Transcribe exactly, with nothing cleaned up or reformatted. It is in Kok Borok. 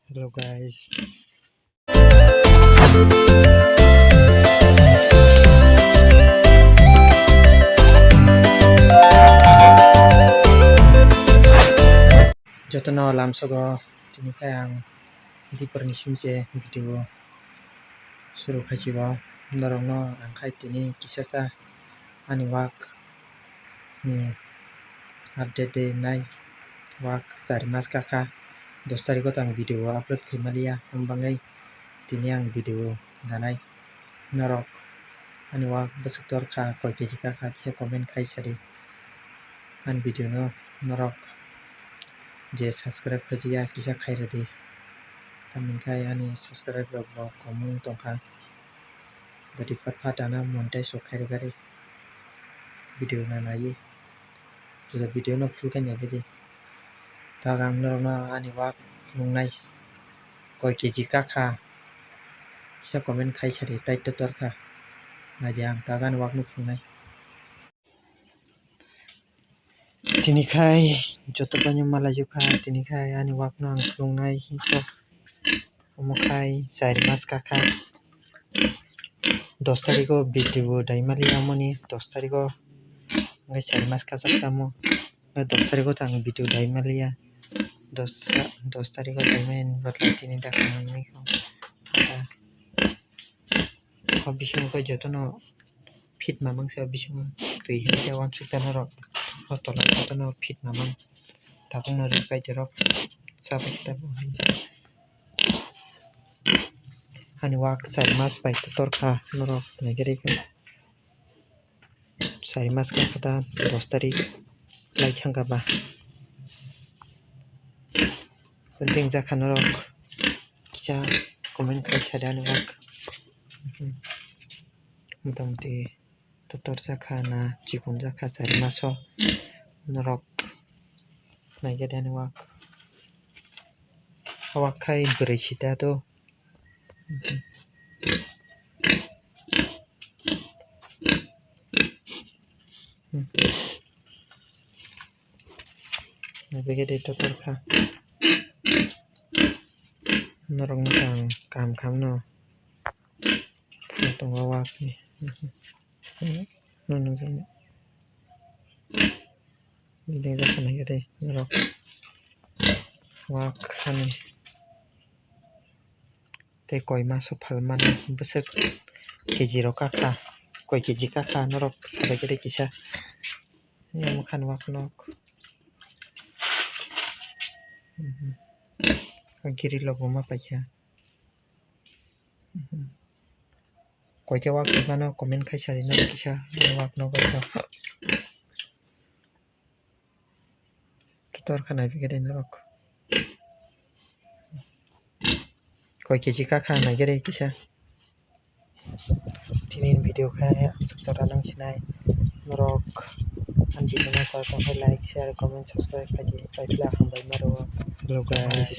Hello guys. Jotono lamsogo tini khe ang Dipor ni simi se video suru khaisio. Norokno ang khai tini kisa sa ani wak ni update de nai. Wak char mas kakha, dos tarikh o tang video upload khai maliya, hwn bangwi tini ang video ganai. Norok ani wak bwswk tor kha, koi keji kakha kisa comment khai sadi. Ani video no norok je subscribe khaijak ya kisa khai rwdi. Tamni khai ani subscribe rok bo kom wng tongkha. Dadi phat phat ano monetize rok khai rwgari video no naiwi. Juda video no full khai naiwi di. Tak ang norokno ani wak nungnai koi keji kakha kisa comment khai sadi, tai to tor kha. Naidi ang tak ani wak no phungnai. Tini khai joto bai no malaijak kha, tini khai ani wak no ang khulungnai hinkhe omo khai char mas kakha. Dos tarikh o video dai maliya, omo ni dos tarikh o wngkha char mas kachak tamo. Dos tarikh o tang video dai maliya, dos dos tarikh o dai mani bwtla tini dakha nangwi kha. O bisingo khe jotono fit mamang se, o bisingo twi hai khe uansuk ta norok, o tola jotono fit mamang tabukno ri paide rok chabai tabuk hai. Ani wak char mas bai kotor kha norok naigari khe. Char mas kha khe ta dos tarikh lai thangkha ba. Tei jakha norok kisa comment khai sadi ani wak. Motamoti totor jakha na chikon jakha char maso norok naikhe ani wak. Wak khai bwrwi sita to. Naibagede totor kha. Norok no kaham kaham no phunuk tongo wak ni. No nukjaknai. Bini jakha naikhe tei norok wak hani tei koi maso phalmani bwswk keji rok kakha, koi keji kakha norok sabaikhe tei kisa. Yang mokhan wak nok. Giri logo ma paikha. Koita wak mano comment khai sari na kisa wak no koita. Totor kha nai bigede norok. Koi keji kakha nai gere kisa. Tini video khai aswk jora nang sinai norok. Ang video no sa tong khai like, share, comment, subscribe khai di. Pai pila hambai maro. Hello guys.